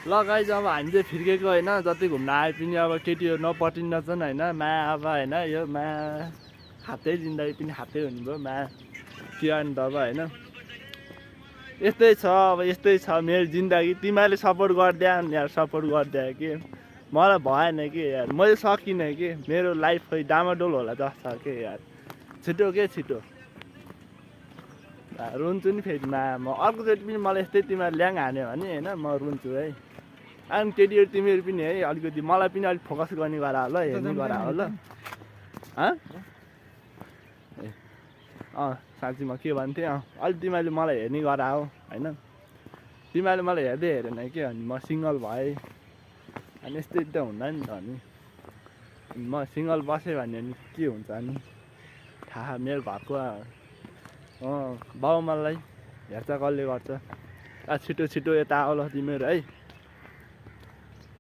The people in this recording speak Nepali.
ल गाइज अब हामी चाहिँ फिर्केको होइन जति घुम्न आए पनि अब केटीहरू नपटिन्छन् होइन माया अब होइन यो माया खातै जिन्दगी पनि खातै हुने भयो माया के अनि त अब होइन यस्तै छ अब यस्तै छ मेरो जिन्दगी तिमीहरूले सपोर्ट गरिदिए अनि यार सपोर्ट गरिदिए कि मलाई भएन कि यार मैले सकिनँ कि मेरो लाइफ खै डामाडोल होला जस्तो के यार छिटो के छिटो रुन्छु नि फेरि माया म अर्कोचोटि पनि मलाई यस्तै तिमीहरू ल्याङ हान्यो भने होइन म रुन्छु है अनि केटीहरू तिमीहरू पनि है अलिकति मलाई पनि अलिक फोकस गर्ने गरा होला हेर्ने गरा हो ल साँच्ची म के भन्थेँ अलिक तिमीहरूले मलाई हेर्ने गरा हो होइन तिमीहरूले मलाई हेर्दै हेरेन के अनि म सिङ्गल भएँ अनि यस्तै त हुँदा नि त अनि म सिङ्गल बसेँ भने अनि के हुन्छ अनि थाहा मेरो घरको बाउआमालाई हेर्छ कसले गर्छ छिटो छिटो यता आउला तिमीहरू है